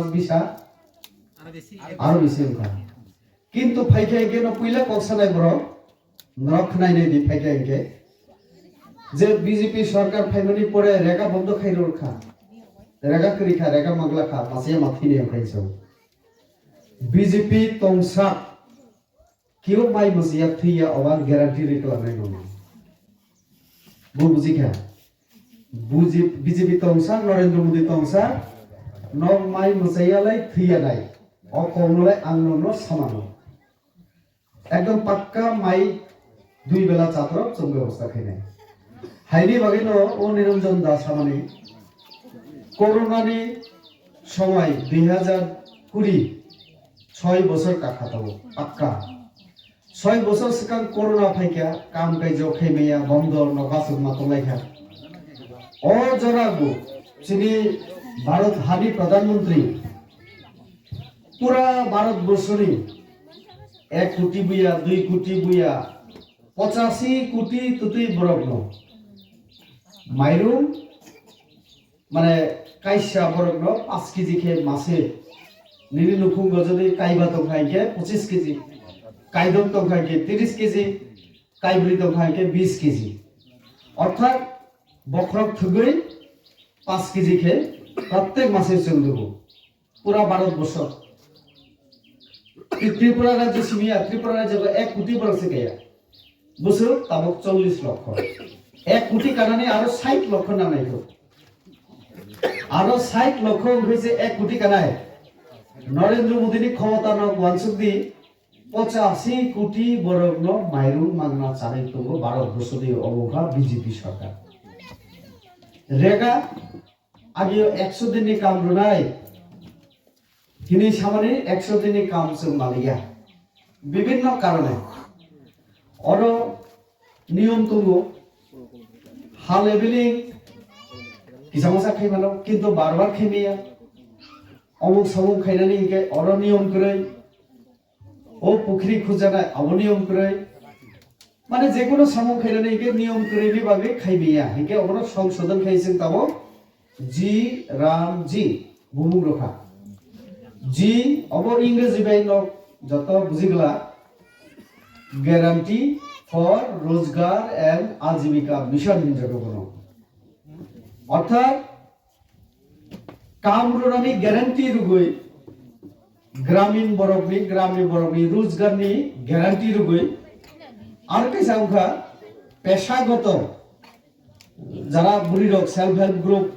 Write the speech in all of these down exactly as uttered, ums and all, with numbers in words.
bisa aro bisi wngkha. Kintu phaikha hinkhe no puila kok sanai borok norok khwnai nai di phaikha hinkhe je B J P sarkar phaimani pore rega bondo khai rwkha, rega kwrwi kha, rega mangla kha, masiya ma thini wngkha hinwi sao. B J P tongsa kio mai masiya thwiya oban guarantee rwi kwlanai nung. Bo bujikha. Buji-, B J P tongsa, Narendra Modi tongsa, nok mai mwchaiya lai thwiya nai. O kokno lai ang nokno samano. Ekdom pakka mai dui bela chatrok chwng bebosta khainai. Haini bagwi no o Niranjan Das samani corona ni somoi dui hajar kuri, soi bosor kakha tabuk pakka. Soi bosor swkang corona phaikha, kam kaijok khaimaya, bondo no basuk ma tonglaikha. O jora bo chini Bharat hani Pradhan Mantri pura Bharat borsoni ek koti buya, dui koti buya, pochashi koti tutui borok no mairum mane kaisa borokno paanch kg khe mase, nini nukhungo jodi kaiba tongkha hinkhe pochis kg, kaidom tongkha hinkhe tris kg, kaibrwi tongkha hinkhe bis kg. Orthat bokhorok thwgwi paanch kg khe prottek mase chwng rwgo. Pura Bharat borsho. Tripura rajyo simiya, Tripura rajyo ek koti borok se kaya. Bwswk tabuk chollish lokho. Ek koti kanani aro sait lokho nangnai kho. Aro sait lokho wngkhe se ek koti kanai. Narendra Modi ni khomota no uansuk di, pochashi koti borok no mairum mangna chanai tongo Bharat borsho di obo kha B J P sarkar. Rega Agio ekso din ni kam rwnai hini samani ekso din ni kam chwng maliya. Bibinno karone oro niyom tongo, ha leveling kisa masa khai mano, kintu bar bar khai maya. Omuk somuk khainani hinkhe oro niyom kwrwi. O pukhri khurjanai abo niyom kwrwi. Mane je kono samung khainani hinkhe niyom kwrwini bagwi khai maya. Hinkhe obono songsodon khai chwng tabuk G Ram G bumung rokha. G obo Ingreji bai no joto bujigla Guarantee for Rozgar and Ajibika Mission hinjago bono. Orthat kam rwnani guarantee rwgwi, gramin borokni, gramni borokni rojgarni guarantee rwgwi, aro kaisa wngkha peshagoto, jara bwrwirok self help group,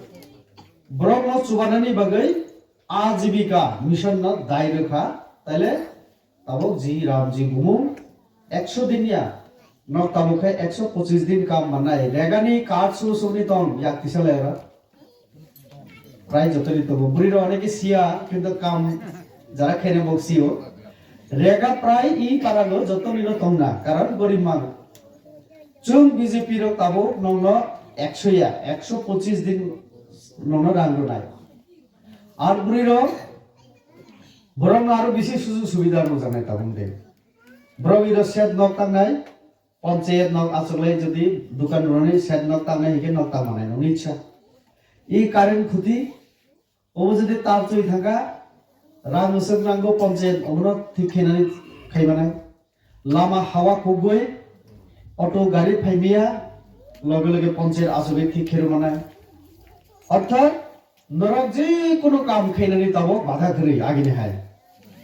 borokno chubanani bagwi Ajibika Mission no dai rwkha, taile Tabuk G Ram G bumung ekso din ya, nok tabuk khe ekso pochis din kam mannai. Regani card su sumni tong yak kisa le ora. Prai jotoni tongo. Bwrwi rok oneke siya, kintu kam jara khaina bok sio. Rega prai i parago jotoni no tongna, karon gorib manuk. Chwng B J P rok tabuk nokno ekso ya, ekso pochis din nokno rang rwnai. Ar bwrwi rok Borokno aro bisi sujug subida rwjaknai tabuk de. Borok iro shed nok tangnai, panchayat nok achuklai jodi dukan rwnani shed nok tangnai hinkhe nok tangmanai nokni ichha. I current khuti, obo jodi tar chwi thangkha, rang bwswk nango panchayat obono thik khainani khaimanai. Lama hawa kugui, auto gari phaimaya, loge loge panchayat achugwi thik khe rwmanai. Orthat norok je kono kam khainani tabuk bada kwrwi agini hai.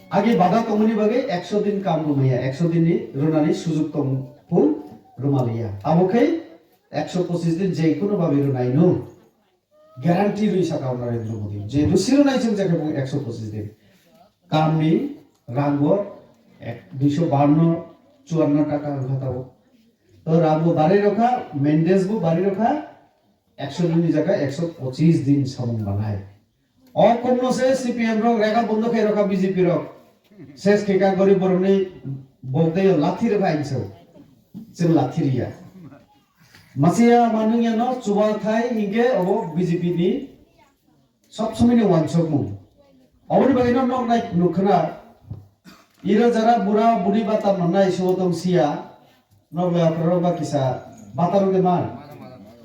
Agi bada tongmani bagwi ekso din kam rwmaya, ekso din ni rwnani sujug tong phung rwmaliya. Abo khai ekso pochis din je kono bagwi rwnai no. Guarantee rwi saka o Narendra Modi je rwsiro nai chwng jakhe bo ekso pochis din. Kamni rango ek, duiso baanno, chuanno taka wngkha tabuk. To rango bari rokha, maintenance bo bari rokha, ekso din ni jaga ekso pochis din samung banai. O kokno se C P M rok rega bondo khai rokha B J P rok. Ses khe ka gorib borokni bokdeo lathi rokha hinso. Chwng lathi riya. Masiya manung ya no chuba thai hinkhe obo B J P ni sob somoi ni wansokmung. Oboni bagwi no nok nai nuk khna. Iro jara bura buri bata mannai subo tong siya. Nok le aphro ba kisa bata rok de man.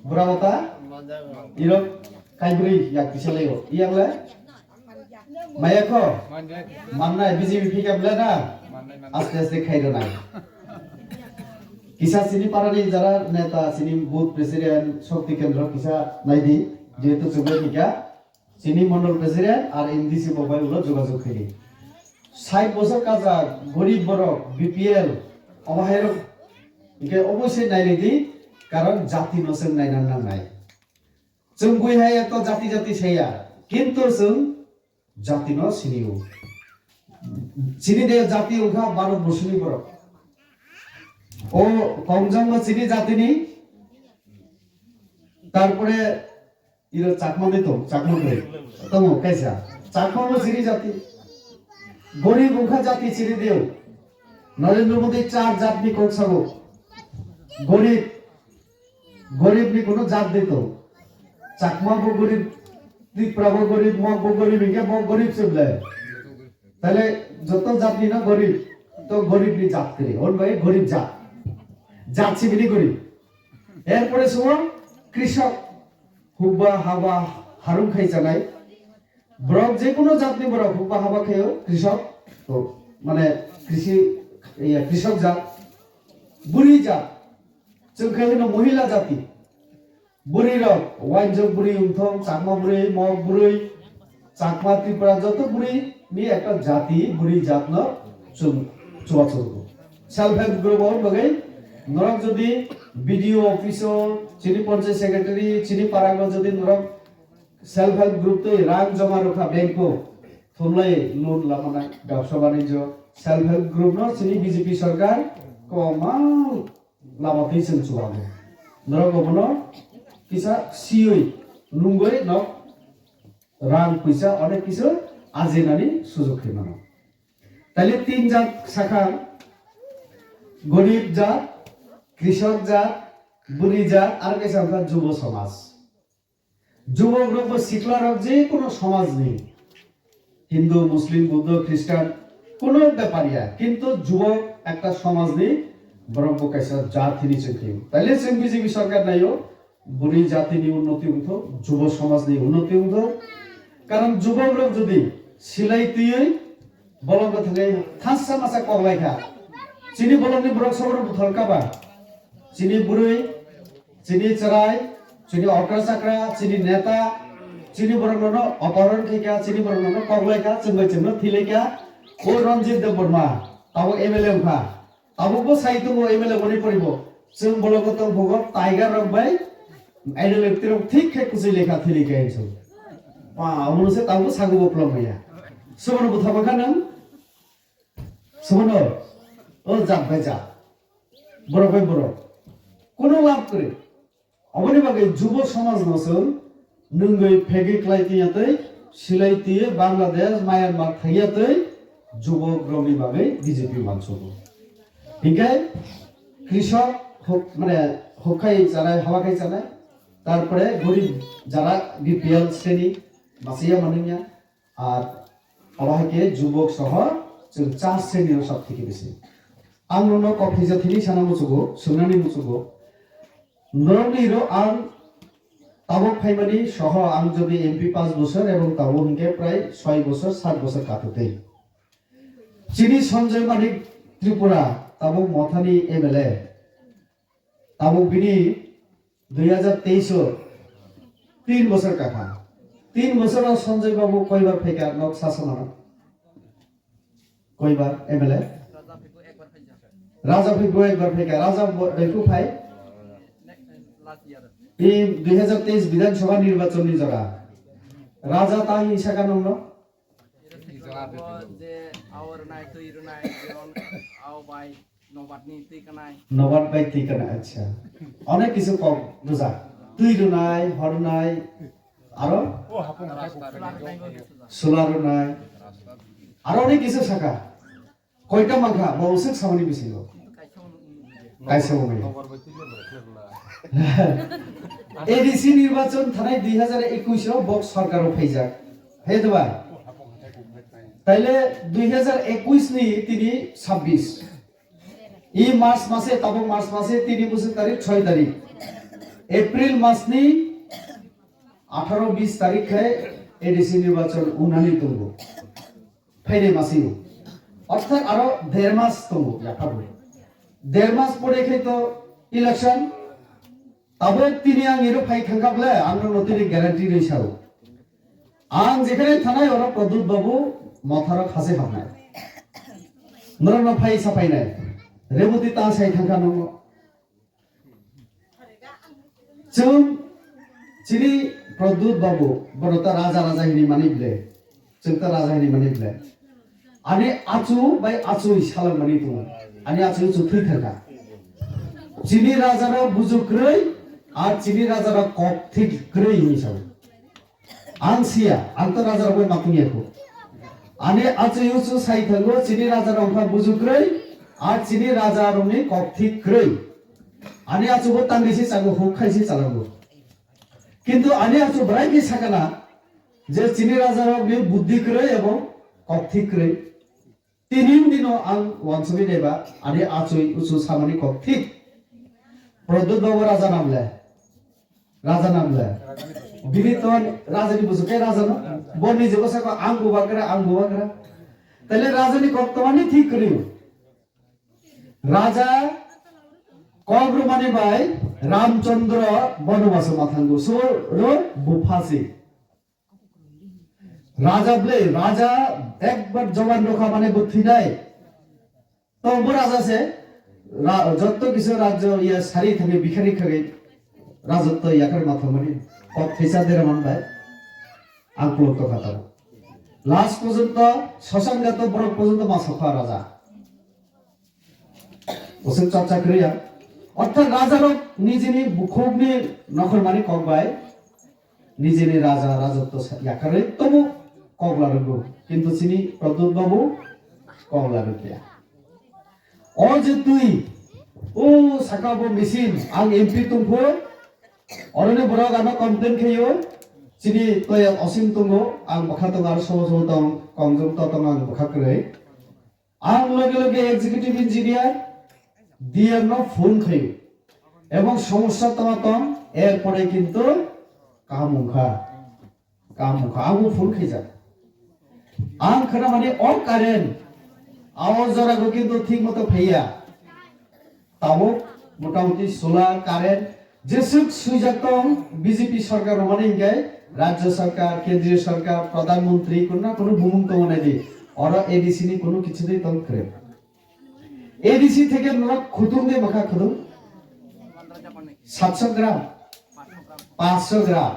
Bura bata. Iro kaibrwi yak kisa leo. Iyang le. Maya kho? Mannai, B J P phika bwle na? Aste aste khai rwnai. Kisa chini parani jara neta, chini booth president, Shakti Kendra kisa naidi, jehetu chwngwi phika. Chini mondol president ar M D C bo bai ulo jogajog khaidi. Sait bosor kajak, gorib borok, B P L, obo hairok, hingke obosoi nainai di, karon jati no chwng naina nangnai. Chwng bui hai eto jati jati saya, kintu chwng jati no sinio. Chini de jati wngkha Bharat borsoni borok. O Kongjang no chini jatini, tarpore iro Chakma de tong, Chakma de. Tongo kaisa. Chakma bo chini jati. Gorib wngkha jati chini deo. Narendra Modi char jatni kok sabo. Gorib, gorib ni kono jat de tong. Chakma bo gorib, Tripura bo gorib, Mog bo gorib, hingke bo gorib se bwle. Tale joto jatni no gorib, to gorib ni jat kri, hwn bai gorib jat. Jat sibini gorib. Erpore sumo krishok, hukba haba harung khai chanai. Borok je kono jatni borok hukba haba khaio, krishok, to mane krishi, iya, krishok jat, buri jat, chwng khai hino mohila jati. Bwrwi rok, Wainjok bwrwi wngthong, Chakma bwrwi, Mog bwrwi, Chakma Tripura joto bwrwi ni ekta jati, bwrwi jat no chwng chubachu rwgo. Self help group o bagwi norok jodi B D O office o, chini panchayat secretary, chini para o jodi norok self help group twi rang joma rwkha bank o, thumlai loan lamana, bebsa banijyo, self help group no chini B J P sarkar kwbangma lama twi chwng chubago. Norok obono kisa siyoi nungoi nok rang puisa onek kisu ajinani sujog khe mano. Taile tin jat sakha, gorib jat, krishok jat, buri jat, aro kaisa wngkha jubo somaj. Jubok rok bo sikla rok je kono somaj ni, Hindu, Muslim, Buddho, Christian, kono bepar ya, kintu jubok ekta somaj ni borok bo kaisa jat hini chwng khe. Taile chwng B J P sarkar naio, buri jati ni unnoti wngtho, jubo somaj ni unnoti wngtho. Karon jubok rok jodi silai twiwi bolong bo thangwi thansa masa kok lai kha, chini bolong ni borok sobo no buthar kha ba, chini bwrwi, chini chwrai, chini okra chakra, chini neta, chini borok no opohoron khe kha, chini borok no kok lai kha, chwng bai chwng no thwi lai kha. O Ranjit Debbarma, tabuk M L A wng kha. Tabuk bo sai tongo M L A boni poribo. Chwng bolong ko tong phugo, tiger rok bai, idol actor rok thik khe kuchwi lekha thwi lekha hinwi. Pa, omo se tabuk sago bo phlong maya. Sobo no butha bwkha nang? Sobo no? O jat bai jat. Borok bai borok. Kono lab kwrwi. Oboni bagwi jubo somaj no chwng nwngwi phegwi klai twi ya twi, silai twi Bangladesh, Myanmar thangya twi jubok rokni bagwi B J P uansugo. Hinkhe krishok huk-, mane huk khai chanai, hawa khai chanai, tarpore gorib jara B P L sreni bachaya manwngya, ar obo hai khe jubok soho chwng char sreni rok sab thiki bisi. Ang nono kok thwisa thini sana muchugo, swngnani muchugo. Norokni ro ang tabuk phaimani soho ang jodi M P panch bosor ebong tabuk hinkhe prai soi bosor, sat bosor katutwi. Chini Sanjay Manik Tripura tabuk Mothani M L A. Tabuk bini dui hajar teis o tin bosor kakha. Tin bosor o Sanjay Babu koibar phaikha nok sasana? Koibar M L A? Raja Phaibu ekbar phaikha. Raja bo-, Phaibu phai? I dui hajar teis Bidhan Sabha nirbachon ni jora. Raja ta hinsa ka nongno? Je aor nai, twi rwnai, jeron ao bai nobat ni twi kanai. Nobat bai twi kanai, acha. Onek kisu kok bujak. Twi rwnai, hornai, aro? Sula rwnai. Aro onek kisu saka. Koita mankha, bo usuk samani bisingo. Kaisa bo manya. A D C nirbachon thanai dui hajar ekush o bo sarkar o phaijak. He to ba? Taile dui hajar ekush ni tini sabbish. I March mase, tabuk March mase tini bosor tarik choi tarik. April mas ni atharo bis tarik khe A D C nirbachon unani tongo. phainai masing. Orthat aro der mas tongo, yaphago. Der mas pore khe to election. Tabuk tini ang iro phai thangkha ble, ang no tini guarantee rwi sao. Ang jekhane thanai oro Pradyut Babu Motharok hase hamnai. Norokno phai sa phainai. Reboti ta sai thangkha nongo. Chwng chini Pradyut Babu, bono ta raja raja hini mani ble. Chwng ta raja hini mani ble. Ani achu bai achui salang mani tongo. Ani achu chu thwi thangkha. Chini raja rok buju kwrwi, ar chini raja rok kok thik kwrwi hini sao. Ang siya, ang to raja rok bai matwng ya kho. Ani achu yuchu sai thango, chini raja rok wngkha buju kwrwi, ar chini raja rokni kok thik kwrwi. Ani achu bo tangri se chago, huk khai se chalango. Kintu ani achu bwrai khe sakana je chini raja rokni buddhi kwrwi ebong kok thik kwrwi. Tini dino ang wansugwi naiba, ani achwi uchu samani kok thik. Pradyut Babu raja namle. Raja namle. Bini ton raja ni busu ke raja no. Bo ni jebo sako ang bubagra, ang bubagra. Tale raja ni kok tomani thik kwrwi. Raja kok rwmani bai Ramchandra bonobaso mathango. So ro buphasi. Raja ble, raja ekbar jowan rokha mane bo thwinai. To bo raja se, ra-, jotto kisu rajyo iya sari thangwi bikhari khagwi rajotto yakar ma thangmani. Kok thwisa dera man bai. Ang kuluk to khatao. Last porjonto, sosang gato borok porjonto ma sokha raja. Boswk chorcha kwrwi ya. Orthat rajarok nijini bukhukni nokhormani kok bai nijini raja rajotto sa-, yakarwi tobo kok larwgo. Kintu chini Pradyut Babu kok larwkya. O je twi, o saka bo machine, ang M P tongkho, oroni borok ano complain khayo, chini toya osim tongo, ang bwkha tongo, aro sobo sobo tong, kongjong to tongo, ang bwkha kwrwi. Ang loge loge executive engineer, D M no phone khayo. Ebong somosya tama tong, er pore kintu kaham wngkha. Kaham wngkha, abo phone khaijak. Ang khna mani o current, abo jorago kintu thik moto phaiya. Tabuk motamuti solar current jeswk swijak tong B J P sarkar romani hinkhe rajya sarkar, kendriya sarkar, pradhan mantri, kono na kono bumung tongo nai di. Oro A D C ni kono kichu de tong kre. A D C theke norok khutung de makha khutung? Satso gram? Paanch so gram?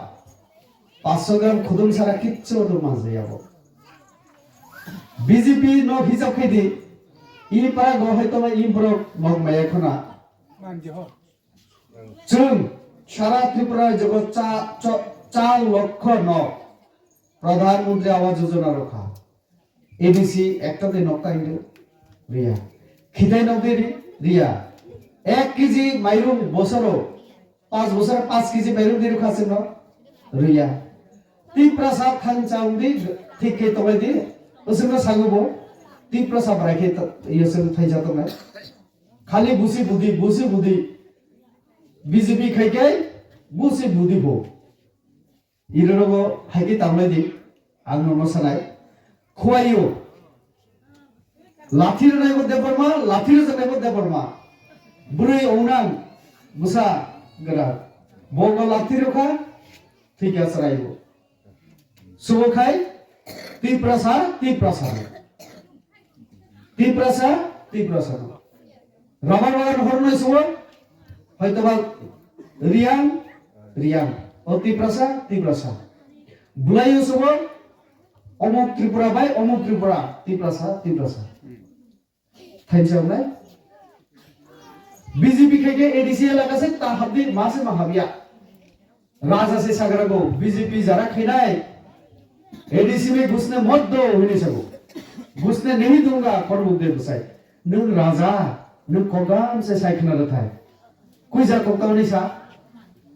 Paanch so gram khutung sara kichu de manjaya bo. B J P no hisab khai di. I para go hai toma i borok nok maya khuna. Chwng sara Tripura jogo cha, cho-, cha lokho nok Pradhan Mantri Awas Yojana rokha. A D C ekta de nok ta hindu riya. Khitai nok de ri-, riya. Ek K G mairung bosoro, panch bosoro panch K G mairung de rokha chwngno riya. Tiprasa thansa wngdi thik khe tonglaidi. Bosongno sango bo. Tiprasa bwrai khe ta-, yosong thaisa tongnai. Khali busi budi, busi budi. B J P khai khe busi budi bo. Iro rogo hai khe tanglaidi. Ang nono sanai. Khuaio. Lathi rwnai bo Debbarma, lathi rwjaknai bo Debbarma. Bwrwi ongnang bwsa gra. Bo bo lathi rwkha, thwikha chwraibo. Subo khai Tiprasa, Tiprasa. Tiprasa, Tiprasa. Rabar bagan hornai subo, hoitoba Riang, Riang. O Tiprasa, Tiprasa. Bwlaiyo subo, omuk Tripura bai, omuk Tripura, Tiprasa, Tiprasa. Thansa wngnai. B J P khai khe A D C elaka se ta habdi ma se ma habya. Raja se sagra go B J P jara khainai. A D C bai busne mot do hini sago. Busne nahi dunga kormuk de bwsai. Nwng raja, nwng kogam se sai khna rwthai. Kuija koktang ni sa.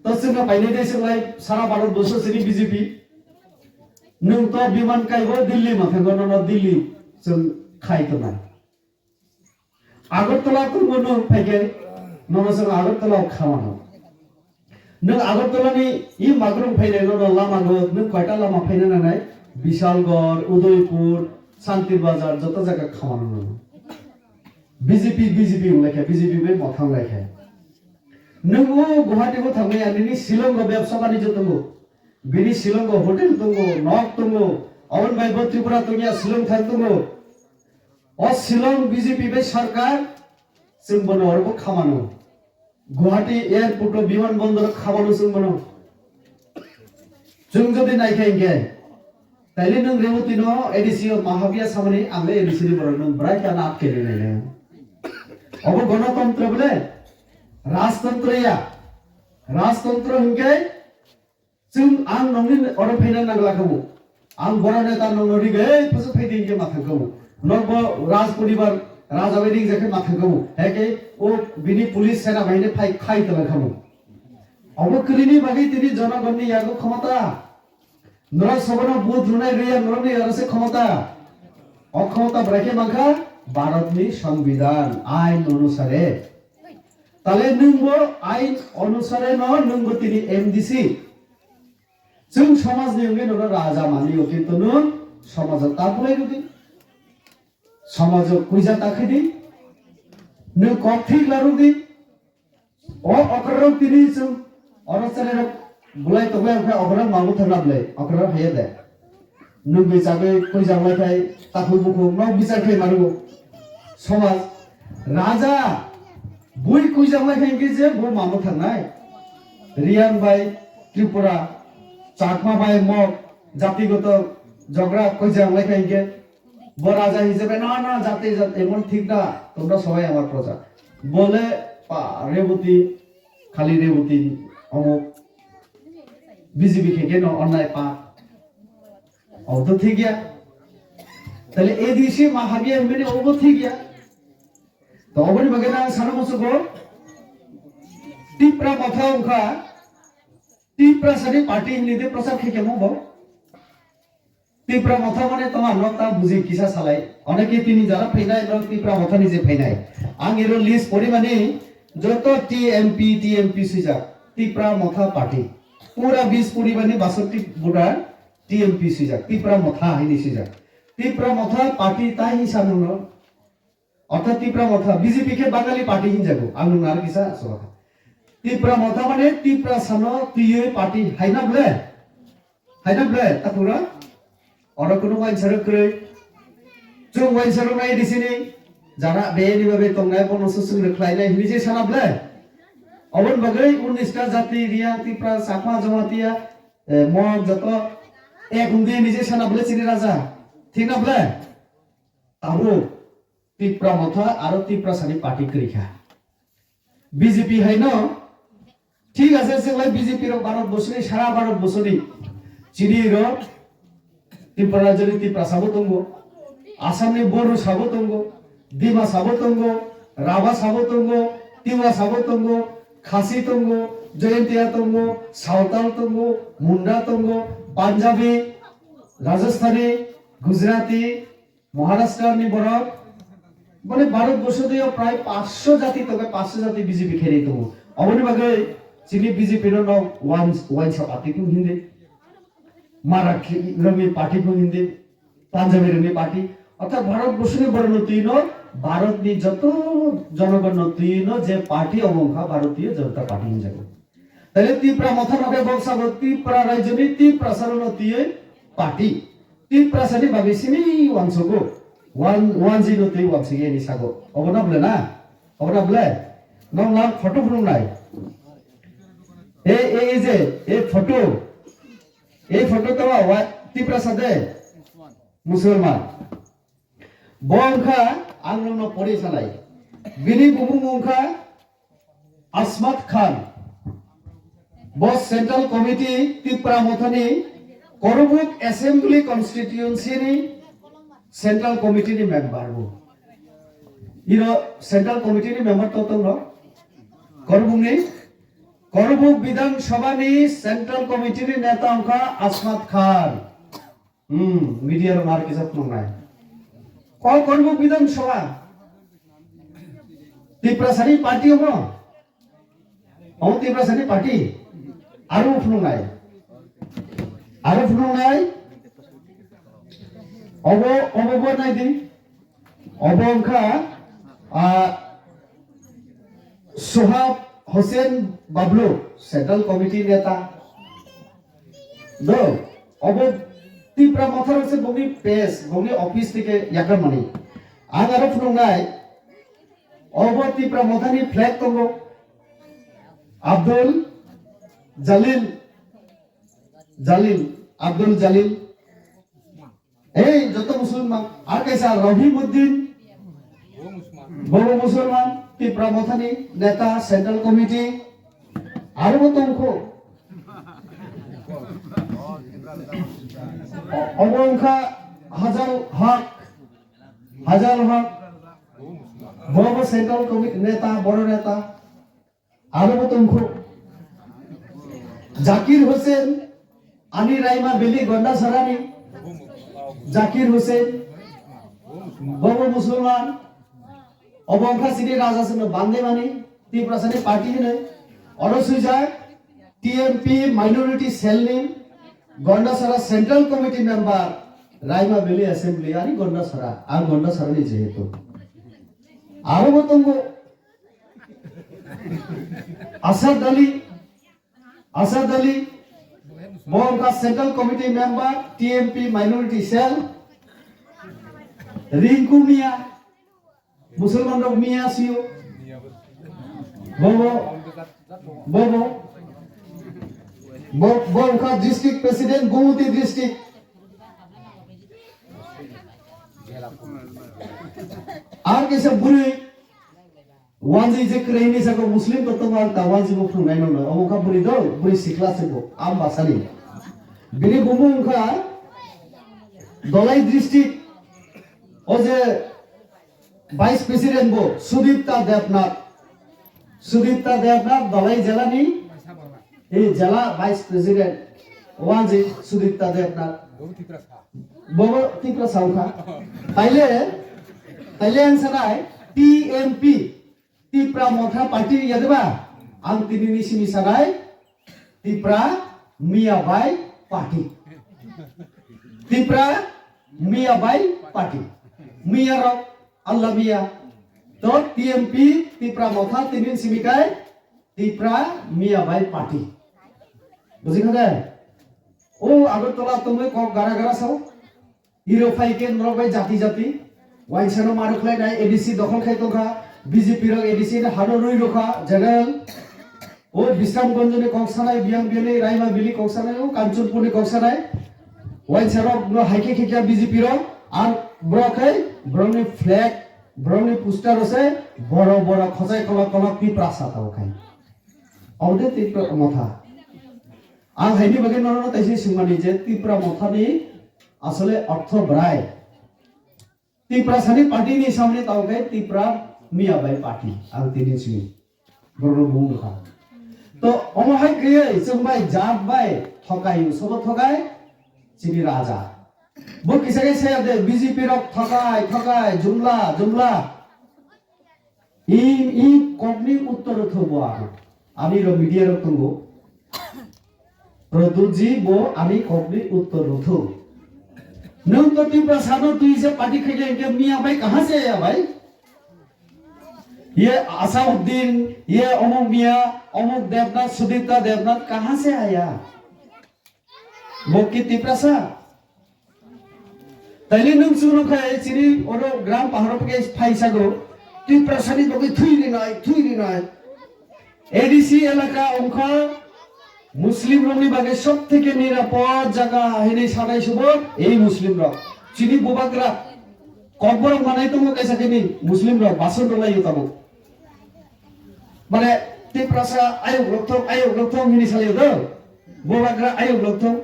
To chwngno painai de swklai sara Bharat borsho sini B J P. Nwng to biman kaibo Delhi ma thango nono Delhi chwng khai tongnai. Agartala tongo nwng phaikhe, nono chwng Agartala o khamano. Nwng Agartala ni i magrung phainai nono lama go, nwng koita lama phaina nanai? Bishalgarh, Udaipur, Santir Bazar, joto jaga khamano nang. B J P, B J P wng laikha, B J P bai mothang laikha. Nwng o Guwahati o thangwi ani ni Shillong o bebsa banijyo tongo. Bini Shillong o hotel tongo, nok tongo. Aboni bai bo Tripura tongya Shillong thang tongo. O Shillong B J P bai sarkar, chwng bono oro bo khamano. Guwahati airport o, biman bondor o khabano chwng bono. Chwng jodi naikha hinkhe, taile nwng Rewati no A D C o mahabia samani ang le A D C ni borok nwng bwrai ta na atkeli nainai. Obo gonotontro bole, rajtontro ya. Rajtontro hinkhe chwng ang nongni oro phaina nangla khamu. Ang bora neta nongno ring, "Ei, phasuk phai di," hinkhe ma thang khamu. Nokbo raj poribar, raja bai ring jakhe ma thang khamu. Heke o bini police sena bahini phai khai tala khamu. Obo kwrwini bagwi tini jonogonni yago khomota. Norok sobono vote rwnai rwya norokni aro se khomota. O khomota bwrai khe mankha Bharatni Songbidan ain onusare. Tale nwngbo ain onusare no nwngbo tini M D C. Chwng somajni wngwi nono raja manio, kintu nwng somajo ta bulai rwdi. Somajo kuija ta khwidi. Nwng kok thik la rwdi. O okrarok tini chwng oro chwrairok bulai tongbai wngkha, okrarok mango thangna bwlai, okrarok haiya de. Nwngwi chagwi kuijak laikhai takhuk bukhuk nok bichar khai mano. Somaj raja bui kuijak laikhai hinkhe je bo mango thangnai. Riyan bai Tripura, Chakma bai Mog jatigoto jogra kuijak laikhai hinkhe bo raja hisabe na na jati jati emon thik na, tombra sobai amar proja. Bole pa Rewati, khali Rewati omo B J P khe khe no onnai pa. Obo to thik ya. Tale A D C ma habya hwnmani obo thik ya. To oboni bagwi na ang sana musugo Tipra Motha wngkha, Tiprasani party hinwi de prochar khe khe mo bo. Tipra Motha mane tongma nok ta buji kisa salai. Oneke tini jara phainai nok Tipra Motha ni je phainai. Ang ero list porimani joto T M P, T M P swijak. Tipra Motha party. Pura bis porimani basotti voter T M P swijak. Tipra Motha hini swijak. Tipra Motha party ta hisa nono. Orthat Tipra Motha, B J P khe Bangali party hinjago, ang nwng aro kisa aswk kha. Tipra Motha mane Tiprasano twiwi party haina ble? Haina ble, takhura? Oro kunu wansaro kwrwi. Chwng wansaro nai disini, jara beyani babe tongnai bono susung rwkhlainai hinwi je sana ble? Oboni bagwi unnish ta jati, Riya, Tipra, Chakma, Jamatia, eh, Mog joto ek wngdi hinwi je sana ble chini raja? Thik na ble? Tabuk. Tipra Motha aro Tiprasani party kwrwi kha. B J P haino thik ase, chwng lai B J P rok Bharat borsoni, sara Bharat borsoni chini rok Tripura rajyoni Tiprasa bo tongo, Assamni Bormsa bo tongo, Dimasa bo tongo, Rabasa bo tongo, Tiwasa bo tongo, Khasi tongo, Jaintia tongo, Sawtal tongo, Munda tongo, Punjabi, Rajasthani, Gujarati, Maharashtra ni borok, mane Bharat borso twi prai paanch sho jati tongo, paanch sho jati B J P khainai tongo. Oboni bagwi chini B J P no no wan-, wansa party kung hindi, Marathi rokni party kung hindi, Punjabi rokni party. Orthat Bharat borso ni borok no twi no, Bharat ni joto jonogon no twi no je party omo wngkha Bharatiya Janata Party hinjago. Taile Tipra Motha no khe boksa bo Tipra rajyoni Tiprasa rokno twiwi party. Tiprasa ni bagwi simi wansugo. Wan, wanji no twiwi wansugya hinwi sago. Obo na bwle na? Obo na bwle? Nong lang photo phunuk nai. E, e, e je, e photo. E photo to wa, wa, Tiprasa de. Musulman. Bo wngkha, ang nokno pori sanai. Bini bumung wngkha Asmat Khan. Bo Central Committee Tipra Mothani Korbuk Assembly Constituency ni Central Committee ni member bo. Iro Central Committee ni member to tongno. Korbuk ni, Korbuk Bidhan Sabha ni Central Committee ni neta wngkha Asmat Khan. Hmm, media rok nar kisa phunuknai. Ko Korbuk Bidhan Sabha. Tiprasa ni party omo? Omo Tiprasa ni party? Aro phunuknai. Aro phunuknai. Obo, obo bo nai di. Obo wngkha, ah, Sohab Hossein Bablu, Central Committee neta. Do, obo Tipra Motha rok se bongni page, bongni office theke yakar mani. Ang aro phunuknai, obo Tipra Motha ni flag tongo. Abdul Jalil, Jalil, Abdul Jalil. Ei, joto Musulman, ar kaisa Rahimuddin, bobo Musulman, Tipra Mothani neta, Central Committee, aro bo tongkho. O-, obo wngkha Hajal Haq, Hajal Haq, bobo Central Committee neta, boro neta. Aro bo tongkho. Zakir Hussain, ani Raima Valley Gondasarani. Zakir Hussain, bobo Musulman, obo wngkha chini raja songno bandemani, Tiprasani party hinwi. Oro swijak T M P Minority Cell ni Gondasara Central Committee member, Raima Valley Assembly, ani Gondasara, ang Gondasarani jehetu. Aro bo tongo. Asad Ali, Asad Ali, bo wngkha Central Committee member, T M P Minority Cell, Rinku Mia, Musulman rok Mia sio, bobo, bobo, bo, bo wngkha District President, Gumoti District, ar kaisa bwrwi, Wanji je kwrwi hinwi saka Muslim to tongma ta wanji bo phunuknai nokno. Omo kha bwrwi dol, bwrwi sikla se bo, am basani. Bini bumung wngkha Dolai district, o je Vice President bo Sudipta Debnath. Sudipta Debnath Dolai jela ni, e jela Vice President. Wanji Sudipta Debnath. Bobo Tiprasa wngkha. Taile, taile ang sanai T M P, Tipra Motha Party ya deba? Ang tini ni simi sanai Tipra Miya Bai Party. Tipra Miya Bai Party. Miya rok Allah Miya. To T M P Tipra Motha tini ni simi kai Tipra Miya Bai Party. Buji kha de? O Agartala tongwi kok gara gara sao. Hero phai khe norok bai jati jati. Waisano maruk lai nai A D C dokhol khai tongkha. B J P rok A D C ni hano rwi rokha general. O Bisramganj ni kok sanai, Biang Biang ni Raima Valley kok sanai, o Kanchanpur ni kok sanai. Waisarok no hai khe khikya B J P rok. Ar borok khai borok ni flag, borok ni poster rok se boro boro khosai kolok kolok Tiprasa tao khai. Ode Tipra Motha. Ang haini bagwi nono taisi swngmani je Tipra Mothani asole ortho bwrai. Tiprasani party ni samni tao khe Tipra Miya Bai party. Ang tini sini. Borokno bung rwkha. To omo hai khe chwng bai jat bai thokai sobo thokai chini raja. Bo kisa khe saya de B J P rok thokai thokai jumla jumla. I, i kokni uttor rwthok bo ano. Ani ro media rok tongo. Pradyutji bo ani kokni uttor rwthok. Nwng to Tiprasa no twi se party khaikhe hwnkhe Miya Bai kaha se aya bhai? Ye Asauddin, ye omuk Miya, omuk Debnath, Sudipta Debnath kaha se aya? Bo ki Tiprasa? Taile nwng chwngno khai chini oro gram paharo pake phai sago, Tiprasani bagwi thwi rinai, thwi rinai. A D C elaka wngkha Muslim rokni bagwi sob theke nirapod jaga hinwi sanai subo ei Muslim rok. Chini bubagra kokborok manai tongo kaisa khe ni Muslim rok bason rwlai tabuk. Mane Tiprasa ayuk rok thong, ayuk rok thong hinwi salai do. Bubagra ayuk rok thong.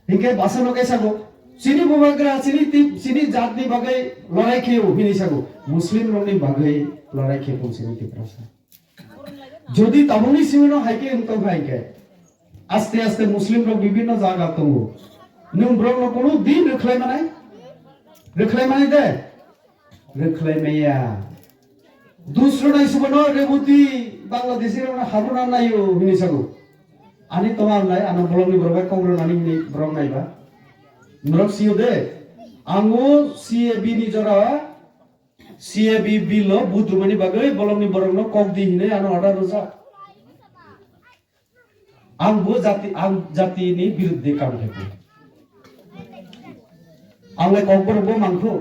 Hinkhe basa no kaisa bo. Chini bubagra, chini tip, chini jat ni bagwi lorai kheo hinwi sago. Muslim rok ni bagwi lorai kheo chini Tiprasa. Jodi tabukni simi no hai khe wng tong hai khe. Aste aste Muslim rok bibinno jaga tongo. Nwng borok no kono din rwkhlai manai? Rwkhlai manai de? Rwkhlai maya. Dusro nai subano Reboti Bangladeshi rok no habuna naio hinwi sago. Ani toma nai, ano bolong ni borok bai kok rwnani hinwi borok nai ba. Norok sio de. Ang o C A B ni jora, C A B bill o vote rwmani bagwi bolongni borokno kok di hinwi ano order rwjak. Ang bo jati, ang jatini birudde kam khaikha. Ang le kokborok bo mangkhu.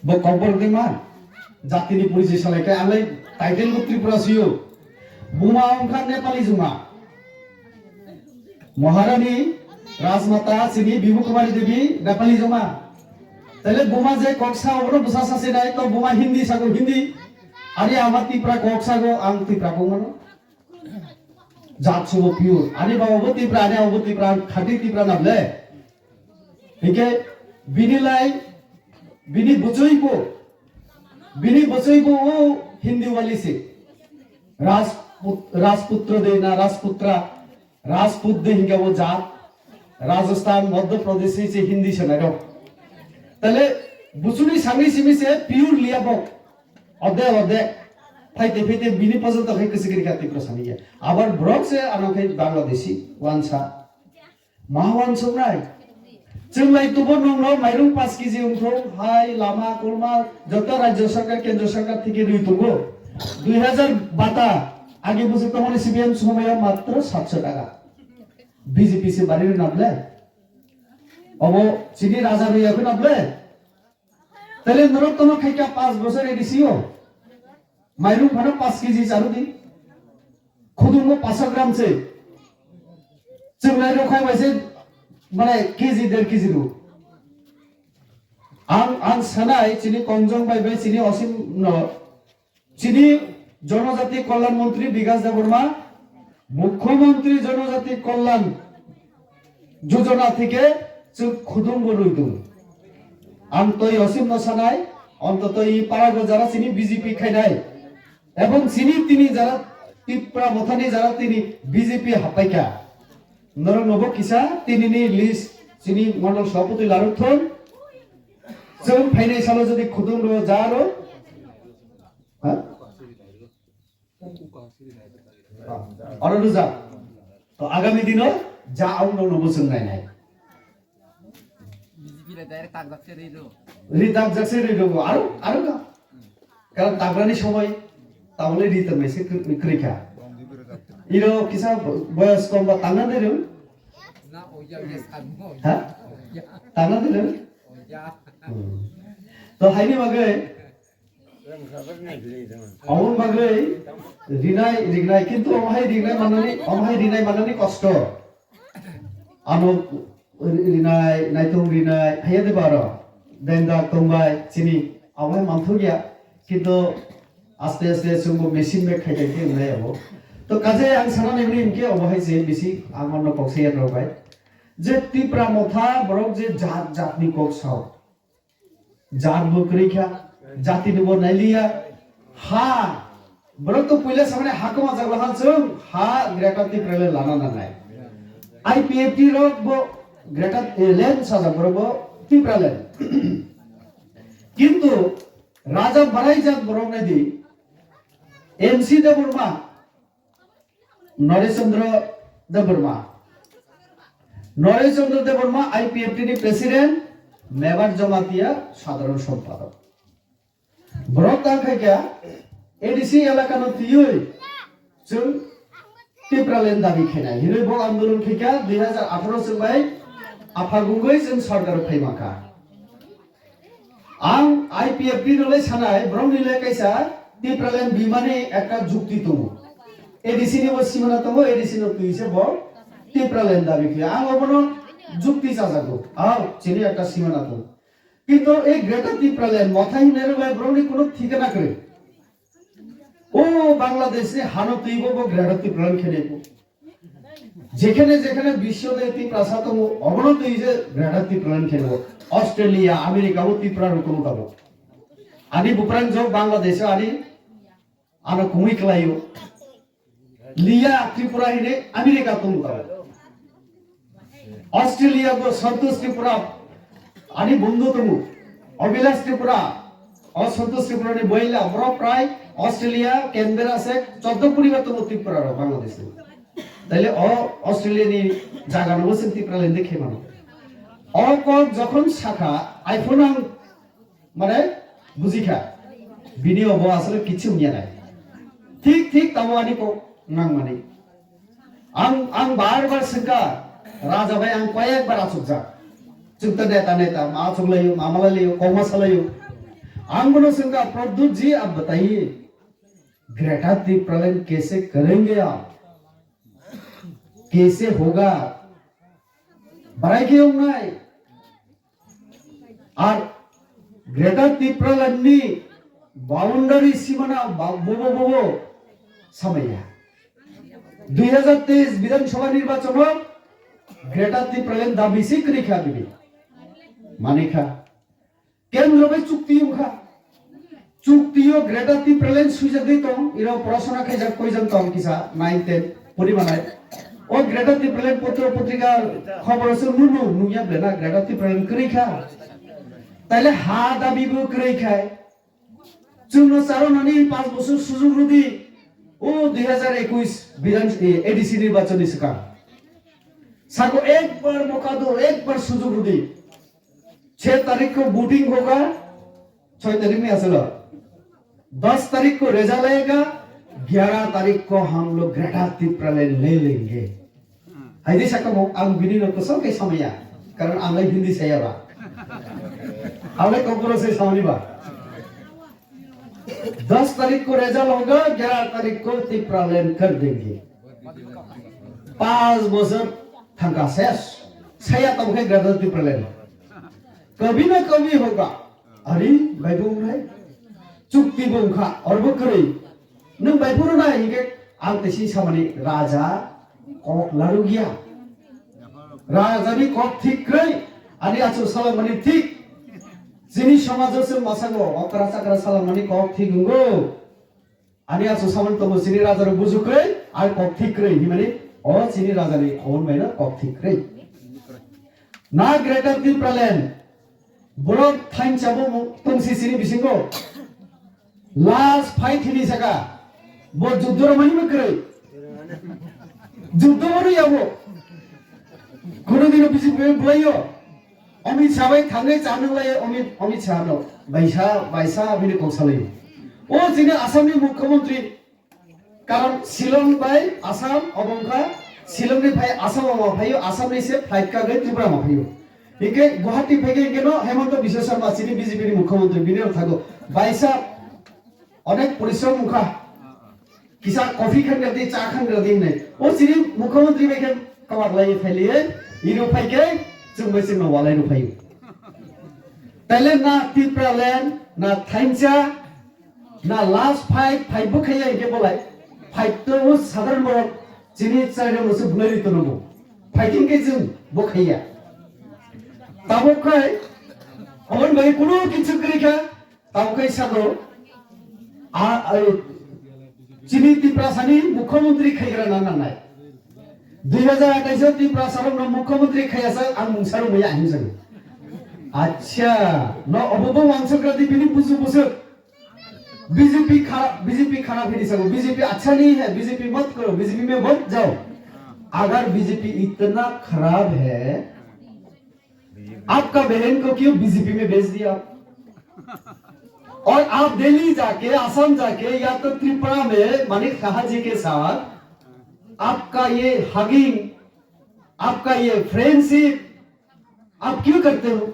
Bo kokborok de ma? Jatini porichoi salai khe ang le title bo Tripura sio. Buma wngkha Nepali juma. Maharani Rajmata chini Bibu Kumari Devi Nepali juma. Tele buma je kok sa obono bwsa sase nai to buma Hindi sago Hindi. Ari ama Tipra kok sago ang Tipra kok mano. Jat subo pure. Ani baba bo Tipra, ani abo bo Tipra, ang khati Tipra nable. Hingke bini lai, bini bwchwi bo, bini bwchwi bo o Hindi wali se. Rajput-, Rajputra de na Rajputra, Rajput de hingke bo jat. Rajasthan, Madhya Pradesh ni se Hindi se nairok. Tale bwchwni sangni simi se pure liya bo. Ode, ode. Phaite, phaite, bini pojonto khai kwchwk rikha Tipra sani ya. Abar borok se ano khai Bangladeshi, wansa. Ma wansuknai. Chwng lai tubo nungno mairung paanch kg wngthung, hai, lama, kulma, joto rajya sarkar, kendra sarkar theke rwi tongo. Dui hajar bata, age bwswk tongmani C P M somoyo matro satso taka. B J P se bari rwna ble. Obo chini raja rwi yakho na ble. Tele norok tono khaika paanch bosor A D C o. Mairung phano paanch kg charudi. Khudungo paanch gram se. Chwnglai rok khai bai se, mane, kg, der kg ru. Ang, ang sanai chini kongjong bai bai chini osim no. Chini Jonojati Kalyan Montri Bikas Debbarma, Mukhyamantri Jonojati Kalyan Jojona theke chwng khudung bo rwi tongo. Ang toi osim no sanai, ontoto i parago jara chini B J P khainai. Ebong chini tini jara Tipra Mothani jara tini B J P happaikha. Norok nobo kisa tini ni list chini mondol sabapati laruk thon. Chwng phainai salo jodi khudung rw ja rw, ha? Oro rw ja. To agami dino ja ang nong nobo chwng nai nai. B J P le direct tak jak se ri rw. Ri tak jak se ri rw. Aro, aro ka. Karon tagrani somoi tabole ri tongmai se kwrwi kha. Iro kisa boyos kom ba tangna de rw. Na, oya, oya, sanmo. Ha? Oya. Tangna de rw. Oya. Hmm. To haini bagwi Aboni bagwi rinai, rinai, kintu omo hai rinai manani, omo hai rinai manani kosto. Ano rinai, naitung rinai, haiya de baro. Benda tongbai, chini, abo hai manthokya. Kintu aste aste chwngbo machine bai khai khai khe wngnai abo. To kaje ang sana nai hwnwi hwnkhe obo hai se bisi ang ono kok se yak rok bai. Je Tipra Motha borok je jat jat ni kok sao. Jat bo kwrwi kha, jati ni bo nailiya. Ha, borok to puila samani ha kwma jagla ha chwng, ha Greater Tipraland lana nangnai. I P F T rok bo Greater, eh, land sajak borok bo Tipraland. Kintu raja barai jak borok nai di, M C Debbarma, Naresh Chandra Debbarma. Naresh Chandra Debbarma I P F T ni president, Mebar Jamatia sadharan sompadok. Borok tang khaikha A D C elaka no twiwi chwng Tipraland dabi khainai hinwi bo andolon khaikha dui hajar atharo chwng bai aphagungwi chwng sarkar phai mankha. Ang I P F T no le sanai, borok ni le kaisa Tipraland bimani ekta jukti tongo. A D C ni bo simana tongo, A D C no twi se bo Tipraland dabi khe. Ang obono jukti chajago. Ang chini ekta simana tongo. Kintu ei Greater Tipraland Motha hinai rok bai borok ni kuno thikana kwrwi. O Bangladesh ni hano twi bo bo Greater Tipraland khe nai bo. Jekhane jekhane bisyo de Tiprasa tongo, obono twi je Greater Tipraland khe bo. Australia, America bo Tipra rok tongo tabo. Ani buprang jok Bangladesh ani ano kumui klaio. Liya Tripura hine America tongo tabo. Australia bo Santosh Tripura ani bondhu tongo. Abhilash Tripura, o Santosh Tripura ni boila, borok prai Australia, Canberra se choddo poribar tongo Tripura rok Bangladesh ni. Taile o Australia ni jaga no bo chwng Tipraland de khe mano. O kok jokhon sakha, iPhone ang mane bujikha. Bini obo asole kichu wngya nai. Thik thik tamo ani kok nangmani. Ang ang bar bar sengkha, Raja bai ang koyek bar achukjak. Chwngta neta neta ma achuklaio, ma malailio, kokma salaio. Ang bono sengkha, Pradyut ji, aap bataiye, Greater Tipraland kaise karenge aap? Kaise hoga? Barai khe wngnai? Ar Greater Tipraland ni boundary simana ba-, bobo bobo samaya. Dui hazar teis Bidhan Sabha nirbachon o Greater Tipraland dabi si kwrwi kha bini. Manikha. Kendro bai chukti wngkha. Chukti o Greater Tipraland swijagwi tong, iro porasona khaijak koijan tong kisa nine ten puri manai. O Greater Tipraland potro potrika khobor se nunu nungya bena Greater Tipraland kwrwi kha. Taile ha dabi bo kwrwi khai. Chwngno charonani panch bosor sujug rwdi. O dui hazar ekush Bidhan, eh, A D C nirbachon ni swkang. Sako ekbar moka do, ekbar sujug rwdi. Chhe tarik ko voting hoga, choi tarik ni asolo. Das tarik ko result aega, gyara tarik ko hum log Greater Tipraland le lenge. Haidi sakamo ang bini no kosong kai samaya, karon ang lai Hindi saya ba. Ang lai kokboro se samani ba. Das tarik ko result hoga, gyara tarik ko Tipraland kar denge. Panch bosor thangka ses. Saya tamo khe Greater Tipraland. Kabhi na kabhi hoga. Ari, baibo wngnai. Chukti bo wngkha, orbo kwrwi. Nwng baiphuru nai hinkhe ang tesi samani raja kok larugia. Raja ni kok thik kwrwi, ani achu salamani thik. Chini somajo se masango okra chakra salamani kok thik wngo. Ani achu samani tongo chini raja rok buju kwrwi, ai kok thik kwrwi, himani o chini raja ni khobor bai no kok thik kwrwi. Na Greater Tipraland, borok thansa bo tongsi chini bisingo. Last fight hini saka, bo juddo romani ma kwrwi. Juddo mani yabo. Kono dino B J P bulayo. Amit Shah bai thangwi cha nung lai Amit, Amit Shah no. Baisa, baisa bini kok salai. O chini Assam ni Mukhyamantri, karon Shillong bai Assam obongkha, Shillong ni phai Assam o ma phaio, Assam ni se flight ka gai Tripura ma phaio. Hingke Guwahati phai ke hingke no Hemanta Biswa Sarma chini B J P ni Mukhyamantri bini ro thago. Baisa onek porishrom wngkha. Kisa coffee khan radi, cha khan radi hinwi. O chini Mukhyamantri bai khe kwbak lai phailiye, iro phai khe chwng bai chwngno walai rw phaio. Taile na Tipraland, na thansa, na last fight, fight bo khaiya hinkhe bolai. Fight to o sadharan borok chini chairman no se bulai ri tono bo. Fighting khe chwng bo khaiya. Tabuk khai, aboni bagwi kunu kichu kwrwi kha, Tamo khe sado, a, a, chini Tiprasani Mukhyamantri khaigra na nangnai. Dui hazar athais o Tiprasarokno Mukhyamantri khaiya sak ang mungsa rwmaya hinwi sago. Acha, no obo bo wansukra di bini busu busu. B J P kha-, B J P kharap hini sago, B J P acha nahi hai, B J P mat karo, B J P mein vote jao. Agar B J P itna kharap hai, आपका बहन को क्यों बीजेपी में भेज दिया? और आप दिल्ली जाके, असम जाके या तो त्रिपुरा में मानिक साहा जी के साथ आपका ये हगिंग, आपका ये फ्रेंडशिप, आप क्यों करते हो?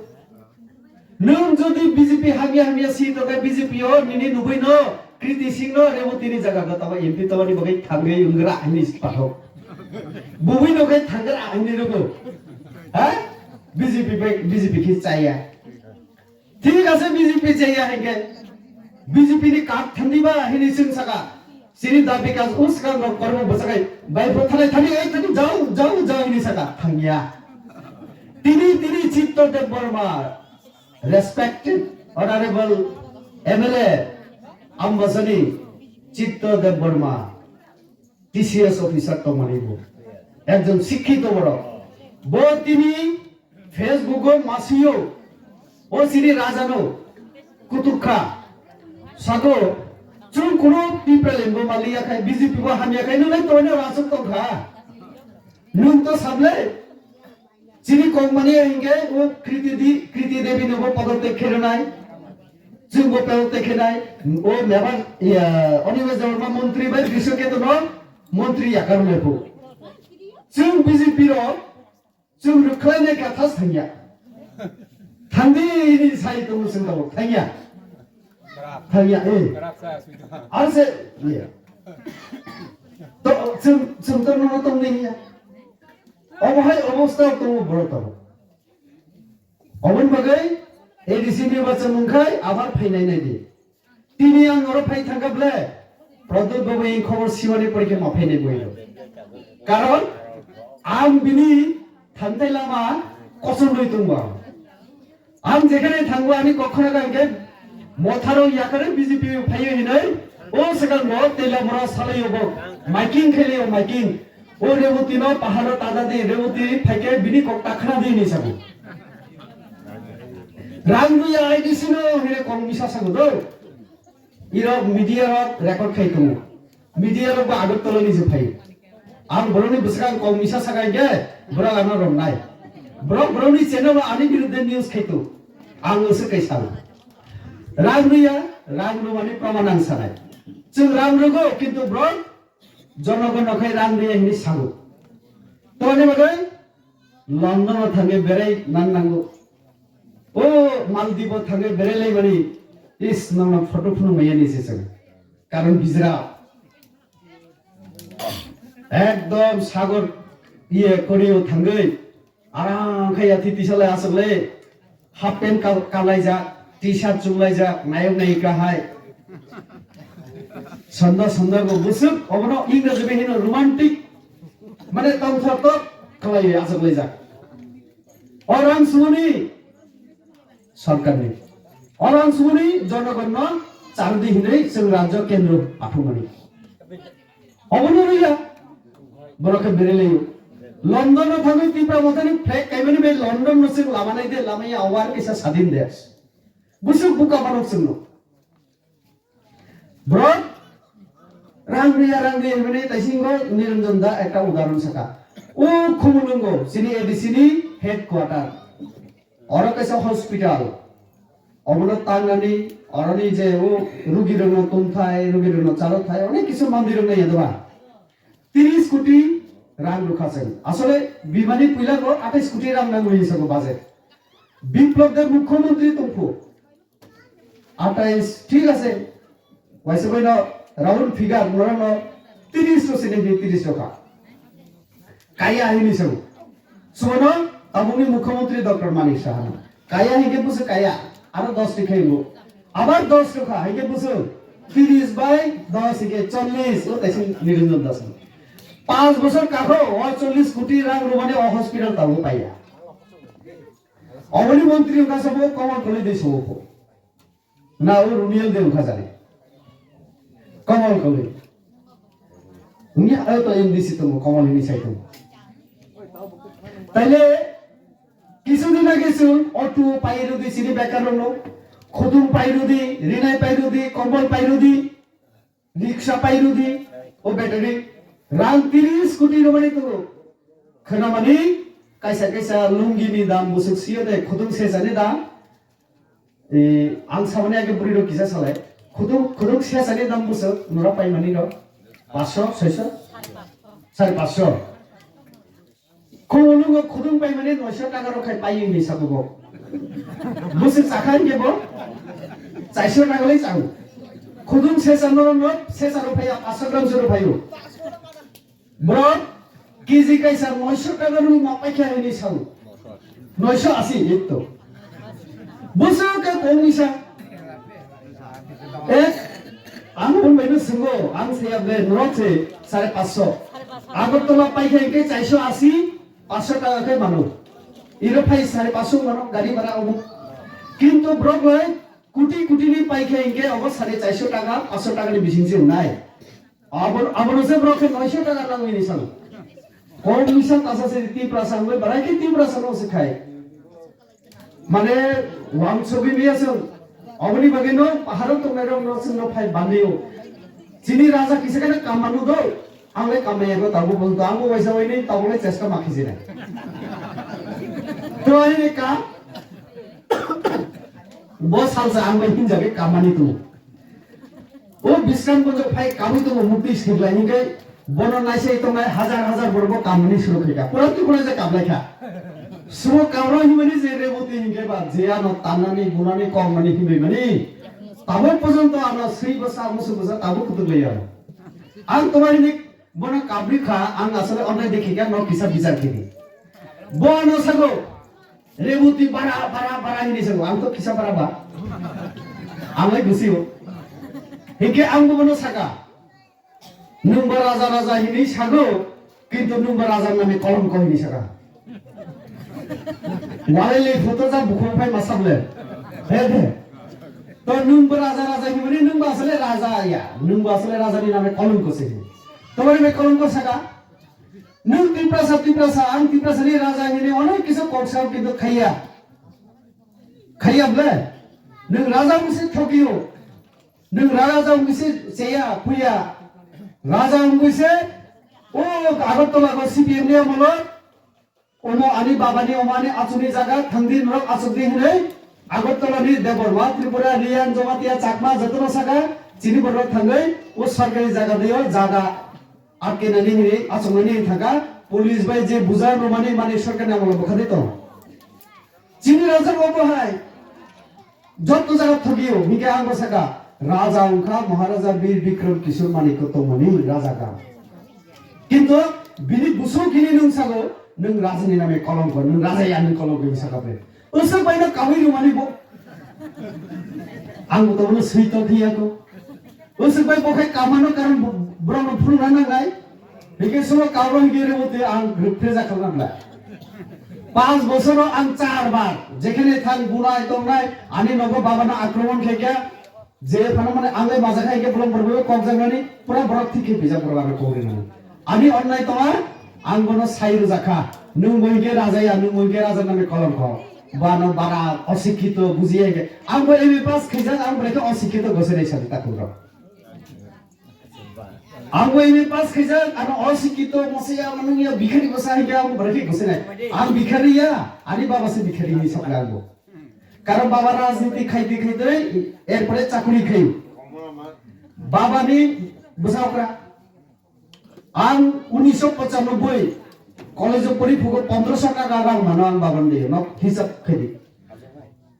Nwng jodi B J P hamya hamya si to khe B J P o nini nugui no Kriti Singh no Revati ni jaga go tamo M P tamo ni bagwi thangwi wngra hini pathok. Bubui no khe thangra hini rugo. Ha? B J P bai B J P khe chaya. Thik ase B J P chaya hinkhe. B J P ni kak thandi ba hini sing saka. Sini da bikas us kan rok kormo bwsakai. Bai bo thanai thani ai thani jao jao jao hini saka. Thangya. Tini tini Chitto Debbarma. Respected Honorable M L A Ambasani Chitto Debbarma, T C S officer tongmani bo. Ekjon sikhito borok. Bo tini Facebook o masio, o sini rajano kutukha. Sago, chwng kuno Tipraland bo maliya khai, B J P bo hamya khai, nunglai tongni rasuk tongkha. Nung to sable, Chini kok mani ya hingke o Kriti di, Kriti Devi no bo podotyag khe rwnai. Chwng bo podotyag khe nai. O meba, ya, Animesh Debbarma montri bai Bishnu Ketu no montri yakar mai phu. Chwng B J P ro, chwng rwkhlai nai kha thas thangya. Thangdi ni sai tongo chwng tabuk thangya. Thangya, eh. Arse, iya. To, chwng, chwng to no tong ni ya. Obo hai obostha tongo borok tabuk. Oboni bagwi A D C ni bacha mungkhai abar phainai nai di. Tini ang oro phai thangkha ble, Pradyot babu ni khobor siwani porikhe ma phainai boi rok. Karon ang bini thantai lama kochorlwi tongbo ang. Ang jekhane thangbo ani kokhora kangkhe motharo yakare B J P phaiyo hinai o swkang bo tela mora salaiyo bo miking khailiyo miking. O Reboti no paharo tada di, Reboti phaikhe bini kok ta khna di hinwi sago. Rang rwya I D C no hire kok misa sago do. Irok media rok record khai tongo. Media rok bo Agartala ni se phai. Ang borok ni bwswkang kok misa sakai khe borok ano romnai. Borok borok ni channel o ani biruddhe news khai tong. Ang se kai sao. Rang rwya, rang rwmani proman ang sanai. Chwng rang rwgo kintu borok Jonogon no khai rang rwya hinwi sago. Toni bagwi London o thangwi berai nang nango. O Maldives o thangwi berai laimani is nangno photo phunuk maya ni se chwng. Karon bijra. Ekdom sagor iye kori o thangwi Aram khe yathi tisa lai aswk le, half pant ka-, kalaijak, T-shirt chumlaijak, nayok nayika hai. Sanda sanda bo bwswk, obono English bai hino romantic, mane tongthok tok khlaiwi aswk laijak. O rang sumuni sarkarni. O rang sumuni jonogonno chardi hinwi chwng rajyo kendro aphumani. Obono rwya. Borok khe berelaio. London no thangwi Tipra Mothani flag kaimani bai London no chwng lama nai de, lama ya awar kisa sadin de. Busuk buka manok chwngno. Borok rang rwya, rang rwya hinmani taisingo Niranjan da ekta udahoron saka. O Khumulwngo chini A D C ni headquarter. Oro kaisa hospital. Obono tangnani, oroni je o rugirokno tongthai, rugirokno chalothai, onek kisu mandirok nai yadoba. Tiris koti rang rwkha chwng. Asole bimani puila ko atais koti rang nangwi hinwi sago budget. Biplab Deb mukhyamantri tongphu. Atais, thik ase. Waisa bai no round figure norok no tiris to sini di tiris to kha. Kaya hini sabo. Subono tabukni mukhyamantri Doctor Manik Saha no. Kaya hingke busu kaya. Aro dos tikhe bo. Abar dos to kha hingke busu tiris bai dos hingke chollis. O taising Niranjan Das no. Panch bosor kakho o chollis koti rang rwmani o hospital tabo paiya. Oboni montri wngkha sabo Kamal Koloi de sabo. Na o Runiel de wngkha jani. Kamal Koloi. Wngya o to M D C tongo, Kamal hini sai tongo. Taile kisu din age chwng auto pai rwdi chini bekar rokno. Khudung pai rwdi, rinai pai rwdi, kombol pai rwdi. Riksa pai rwdi, o battery rang tiris koti rwmani tongo. Khwnamani kaisa kaisa lungi ni dam bwswk siyo de, khudung sesani dam. E, ang samani age bwrwi rok kisa salai. Khudung, khudung sesani dam bwswk nora paimani rok. Paanch sho, soi sho? Sare paanch sho. Khumulwngo khudung paimani noisho taka rok khai pai hwnwi sabo bo. Bwswk chakha hwnkhe bo chaisho taka lai chao. Khudung sesa norok no sesa rw phaiya, paanch sho gram se rw phaio. Borok K G kaisa noisho taka rw ma paikha hwnwi sao. Noisho asi ekto. Bwswk khe kongmisa. Eh, ang hwnbaino swngo, ang saya ble norok se sare paanch sho. Agartala paikha hingke chaisho asi, paanch sho taka khe mano. Iro phai sare paanch sho mano, gari bhara obo. Kintu borok lai kuti kuti ni paikha hingke obo sare chaisho taka, paanch sho taka ni bising se wngnai. Abo, abono se borok khe noisho taka nangwi ni salo. Kok misa tasa se Tiprasa wngwi barai khe Tiprasa no se khai. Mane, wansugwi miya chwng. Oboni bagwi no paharo tongnai rok no chwng no phai bandi o. Chini raja kisa khe kamanu do. Ang le kamai ego tabuk bwlto, ang bo waisa waini tabuk le chesta ma khijina. Kwrwi ni kam. Bo salsa ang bai hinjabe kamani tu. O Bisramganj phai kabui tongo mukti sirlai hinkai bono naisai tongnai hajar hajar borok bo kamani suru khaika. Pura tu pura je kablai kha. Sumo kamro himani je Reboti hinkai ba je ano tanani bunani kongmani himai mani. Tabuk porjonto ano sui bwsa musu bwsa tabuk kutuk lai ano. Ang tomari ni Bono kabri kha, ang asole onai dekhi kha, no kisa bichar khe di. Bo ano sago, Reboti bara, bara, bara hini sago, ang to kisa bara ba. Ang lai gusi o. Hingke ang bo bono saka. Nung ba raja, raja hini sago, kintu nung ba raja nani kolom ko hini saka. Walai le photo ja bukhung phai masam le. He de. To nung ba raja, raja hini mani nung ba asole raja ya. Nung ba asole raja ni name kolom ko se. Tomari me kolom ko saka. Nung Tiprasa, Tiprasa, ang Tiprasa ni raja hini onek kisa kok sa kintu khaiya. Khaiya ble. Nung raja musi thokiyo. Nung raja musi cheya, kuya. Raja musi o Agartala ko C P M ni amolo. Omo ani babani, omo ani achukni jaga, thangdi norok achukdi hinwi Agartala ni Debbarma, Tripura, Riyan, Jamatia, Chakma, jotono saka, chini borok thangwi o sarkari jaga dio jaga atkenani hinwi achuknani hinwi thangkha, police bai je bujar romani mani sarkari amolo bwkhadi tongo. Chini raja omo hai. Jotto jaga thogiyo, hingke ang bo saka, raja wngkha Maharaja Bir Bikram Kishore Manikya tongmani raja ka. Kintu bini busuk hini nwng sago, nwng raja ni name kolongko, nwng raja ya nwng kolongko hinwi saka bre. Usuk bai no kamui rwmani bo. Ang bo tobono sui tong phiya ko. Usuk bai bo khai kamano karon bo-, borok no phunukna nangnai. Hingke sumo kabo hingke rebo te ang rwpre jakhalna bla. Panch bosoro ang char bar jekhene thang bunai tongnai ani nogo babano akromon khaikha je phano mane ang le majakha hingke bolong borok kok jaknani pura borok thik khe pijak borok ano kok rinani. Ani onnai tonga ang bono sai rwjakha nwng bo hingke raja ya nwng bo hingke raja nani kolongko bano bara osikkito bujiya hingke ang bo M A pass khaijak ang bo hingke osikkito gosai nai sadi takhuk rok. Ang bo M A pass khaijak, ano osikito, mosaya, manungya, bikhari bwsa hai khe ang bo bwrwi khe gosai nai. Ang bikhari ya, ani baba se bikhari hinwi sakla ang bo. Karon baba rajniti khaitwi khaitwi, erpore chakri khai. Baba ni bwsa okra. Ang unisho pochanobboi college o pori phugo pondroso taka rang mano ang baba ni, no hisab khaidi.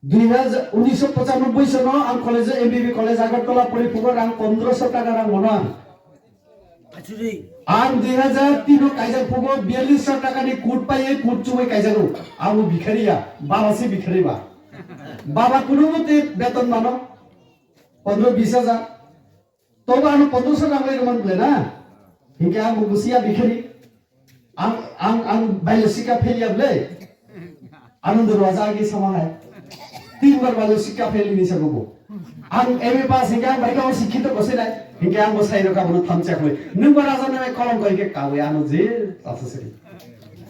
Dui hajar, unisho pochanobboi sono ang college o, M B B college Agartala pori phugo rang pondroso taka rang mano ang. Achuri. Ang dui hajar tin o kaijak phugo biyallish taka ni kut pai, kut chumui kaijago. Ang bo bikhari ya, baba se bikhari ba. Baba kuno mote beton mano, pondro bish hajar. Tobo ano pondroso rang lai rwmani bwle na? Hinkhe ang bo busiya bikhari. Ang, ang, ang bailo sikha fail ya bwle. Anando Raja agi sama hai. Tin bar bailo sikha fail ni sago bo. Ang M A pass hinkhe ang baikha o sikhito gosai nai. Hinkhe ang bo sai rokha bono thamcha khlai. Nwng bo raja nai kolom koi khe kawi ano je tasa siri.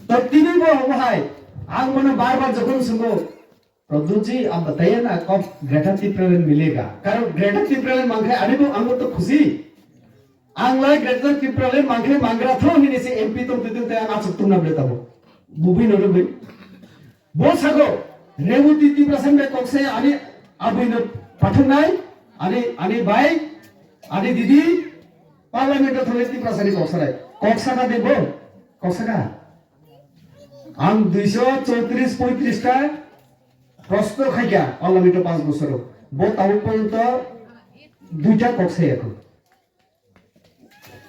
To tini bo omo hai. Ang bono bar bar jokhon sungo. Pradyut ji, aap bataiye na, kab Greater Tipraland milega? Karon Greater Tipraland mangkhai ani bo ang to khusi. Ang lai Greater Tipraland mangkhai mangra tho hini se M P tong twi tong te ang achuk tongna ble tabo. Bubui no rubui. Bo sago, Reboti Tiprasa bai kok se ani abui no pathaknai, ani, ani bai, ani didi, Parliament o thangwi Tiprasa ni kok sanai. Kok saka de bo, kok saka. Ang duiso chowtris poitris ta proshno khaikha, Parliament o panch bosoro. Bo tabuk porjonto duita kok sai yakho.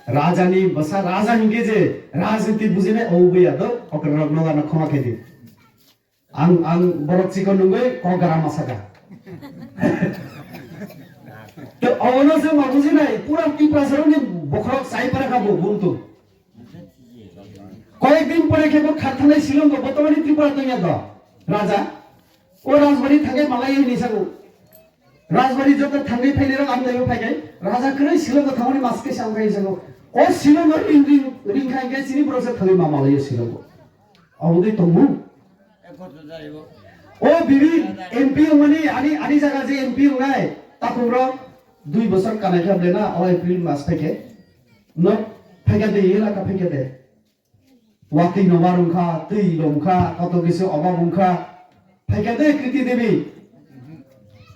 Raja ni bwsa, raja hinkhe je rajniti bujinai, o buya do, okra rok noga no khoma khe di. Ang, ang borok chikon nungwi kok gra ma saka. To obono se ma bujinai, pura Tiprasa rok ni bokhorok chai para kha bo buntu. Koyek din pore khe bo kharthanai Shillong o, botomani Tripura tongya do. Raja, o Rajbari thangwi malai hini sago. Rajbari joto thangwi phainai rok amtaibo phaikai. Raja kwrwi Shillong o thangmani mas khe sa wngkha hini sago. O Shillong o ring ring ring kha hinkhe chini borok se thangwi ma malai o Shillong o. Obo twi tongmung. O bibi M P wngmani ani, ani jaga je M P wngnai takhuk rok dui bosor kanai kha ble na o April mas phaikhe. No phaikha de elaka phaikha de. Watwi nobar wngkha, twi lomkha, koto kisi obab wngkha. Phaikha de Kriti Devi.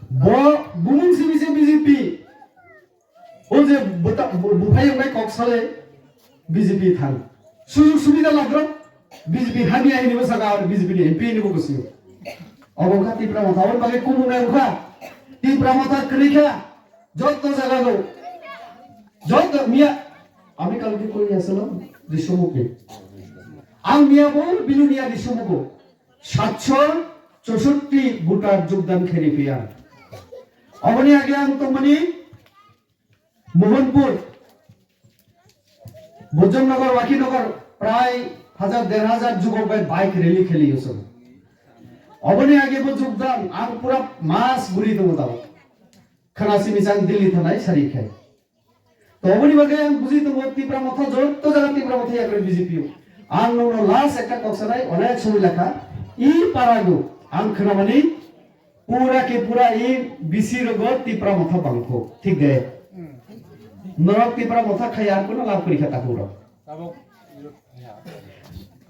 Bo bumung simi se B J P. O je bwta-, bu-, buphai wngkha kok sale B J P thang. Sujug subida labrok B J P hamya hini bwsaka ar B J P ni M P hini bo kwsio. Obo wngkha Tipra Motha, aboni bagwi kubunai wngkha. Tipra Motha kwrwi kha. Jotto jaga go. Jotto miya. Ami kalki koi asalo Risumuke. Ang miya bo Bilonia Risumuko. Satso chosotti voter jogdan kheri piya. Oboni age ang tongmani Mohanpur, Bojongnagar, Wakinagar, prai hajar der hajar jugok bai bike rally kheli yosong. Oboni age bo jogdan ang pura mas guri tongo tao. Khana simi chang Delhi thanai sari khai. To oboni bagwi ang buji tongo Tipra Motha, jotto jaga Tipra Motha yakre B J P o. Ang nono last ekta kok sanai, onek somoi lakha. I parago ang khwnamani pura ke pura i B C rogo Tipra Motha bangkho. Thik de? Norok Tipra Motha khai ar kono lab kori kha takhuk rok.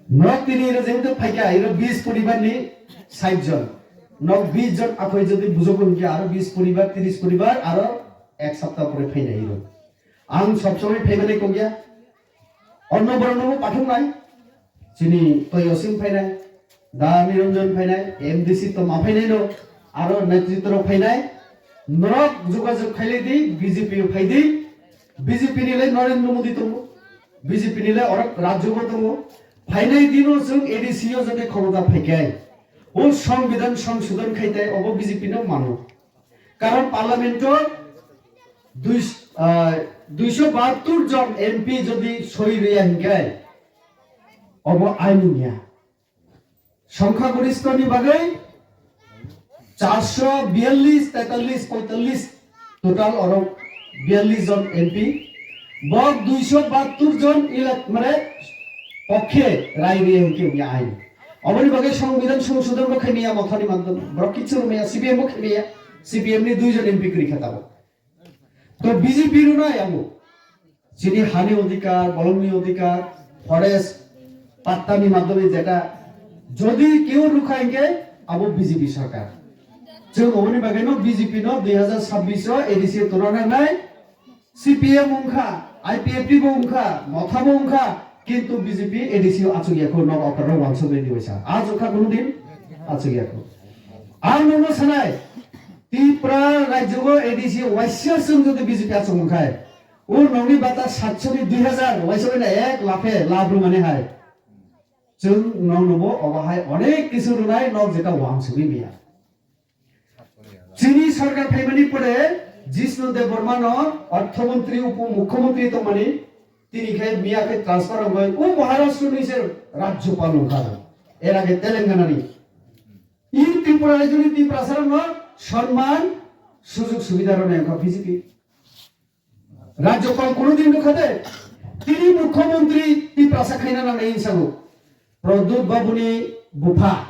Norok tini iro jehetu phaikha, iro bis poribar ni sait jon. Nok bis jon akhoi jodi bujogo hinkhe aro bis poribar, tris poribar, aro ek sapta pore phainai iro. Ang sob somoi phaimani kongya. Onno borok nobo pathoknai. Chini Toyosing phainai, Da Niranjan phainai, M D C toma phainai no, aro netritro phainai. Norok jogajog khailai di, B J P o phai di. B J P ni lai Narendra Modi tongo. B J P ni lai orok rajyo bo tongo. Phainai dino chwng A D C o jodi khomota phaikai, o songbidan songsodon khaitai obo B J P no mano. Karon parliament o dui, ah, duiso bahattor jon M P jodi soi riya hinkhe obo ain wngya. Songkha gorishtho ni bagwi charso biyallis, tetallis, poitallis, total oro biyallis jon M P. Bok duiso bahattor jon elak-, mane, pokhe rai riya hinkhe wngya ain. Oboni bagwi songbidan songsodon bo khaimiya mothani madhyam, borok kichu wngmaya, C P M bo khaimiya, C P M ni dui jon M P kwrwi kha tabuk. To B J P rwnai abo. Chini hani odhikar, bolongni odhikar, forest pattani madhyome jeta jodi keu rwkha hinkhe abo B J P sarkar. Chwng oboni bagwi no B J P no dui hazar sabbish o A D C o tona nangnai, C P M wngkha, I P F T bo wngkha, Motha bo wngkha, kintu B J P A D C o achuk yakho, nok okra rok wansuk nini waisa. Achuk kha kunu din achuk yakho. Ang nono sanai, Tripura rajyo o A D C waisa chwng jodi B J P achuk wngkhai, o nokni bata satsho ni dui hazar waisa bai na ek laphe lab rwmani hai. Chwng nok nobo obo hai onek kisu rwnai nok jeta wansugwi miya. Chini sarkar phaimani pore Jishnu Debbarma no orthomontri, upo mukhyamantri tongmani tini khe miya khe transfer wngwi o Maharashtra ni se rajyopal wngkha. Era khe Telangana ni. I Tripura rajyoni Tiprasa rokno sonman sujug subida rwnai wngkha B J P. Rajyopal kono din nukha de, tini mukhyamantri Tiprasa khaina nangnai hinsago. Pradyot Babuni bupha,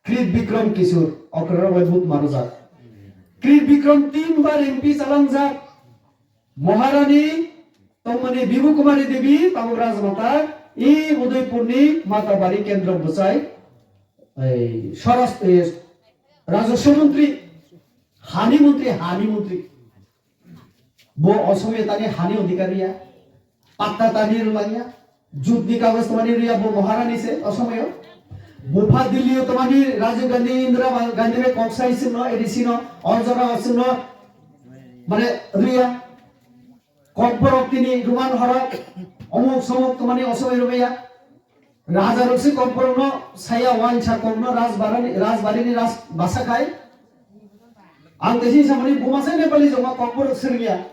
Krit Bikram Kishore, okra rok bai but marujak. Krit Bikram tin bar M P chalangjak, Maharani tongmani Bibu Kumari Devi, tabuk Rajmata, i Udaipurni Matabari Kendra bwsai, ei, Swaras-, ei, Rajaswa Mantri, Hani Mantri, Hani Mantri. Bo o somoyo tani hani odhikar riya, patta tani rwlangya, jut ni kagoj tani rwya bo Maharani se o somoyo. Bupha Delhi o tani Rajiv Gandhi, Indira Gandhi bai kok sai chwngno, A D C no, o jora o chwngno, mane, rwya. Kokborok tini Roman horok, omuk somuk tani o somoyo rwya. Raja rok se kokborok no saya wainsa kok no rajbari ni, rajbari ni raj basa khai. Ang tesi samani buma se Nepali joma kokborok swrwngya.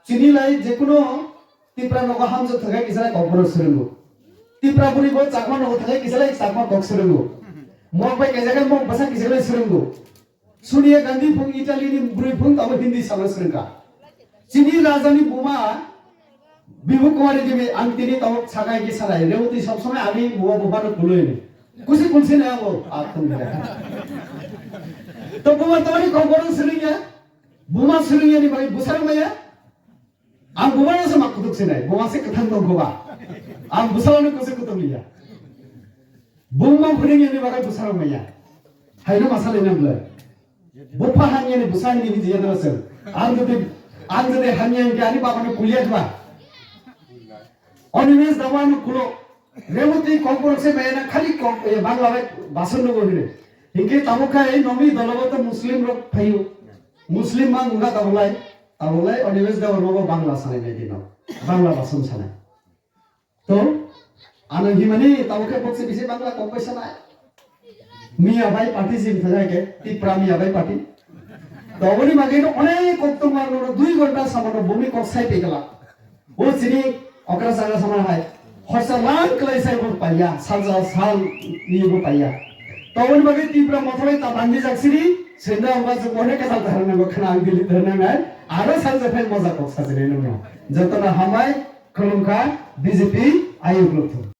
Chini lai jekuno Tipra nogo hamjak thangkhe kisa lai kokborok swrwngo. Tipra buri bo Chakma nogo thangkhe kisa lai Chakma kok swrwngo. Mok bai kaijak khe mok basa kisa lai swrwngo. Sonia Gandhi phung Italy ni bwrwi phung tamo Hindi sana swrwngkha. Chini raja ni buma Bibu Kumari Devi ang tini tamo sakai ki sanai Rewati sob somoi ani buma bupha no kuloi ni. Kusi kulsi na amo atung ni. To buma tamo ni kokborok swrwngya. Buma swrwngya ni bai bwsarok maya. Ang buma no se ma kutuk sinai, buma se kwthang tong kho ba. Ang bwsarok no kusi kutuk liya. Bumma phwrwngya ni bagwi bwsarok maya. Haino masa lena bwle. Bupha hamya ni bwsa hini hini jiya dara sir. Ang jodi, ang jodi hamya hingke ani baba ni kuliya dwa. Animesh Dawano kulo. Rewati kokborok se maya na khali kok, eh, Bangla bai basan nugo hini. Hingke tamo kha ei nomi dolobo to Muslim rok phayo. Muslim mang nga tabulai. Tabulai Animesh Dawano bo Bangla sanai nai dino. Bangla basan sanai. To, ano himani tamo khe bokse bisi Bangla kok bai sanai. Miya bai party jim thajai ke, Tipra Miya bai party. To, oboni bagwi no onek kok tongma no dui ghonta samano bumi kok sai pekala. O chini okra saga sama hai. Horsa lang klai sai bo paiya, salsa sal ni bo paiya. To, oboni bagwi Tipra motha bai ta bandi jak sini, senda ongba jok onek kajal taharna bo khana ang dili taharna nai. Aro salsa phai moja kok sajini no. Jotona hamai, Khulumkha B J P ayuk lukthung.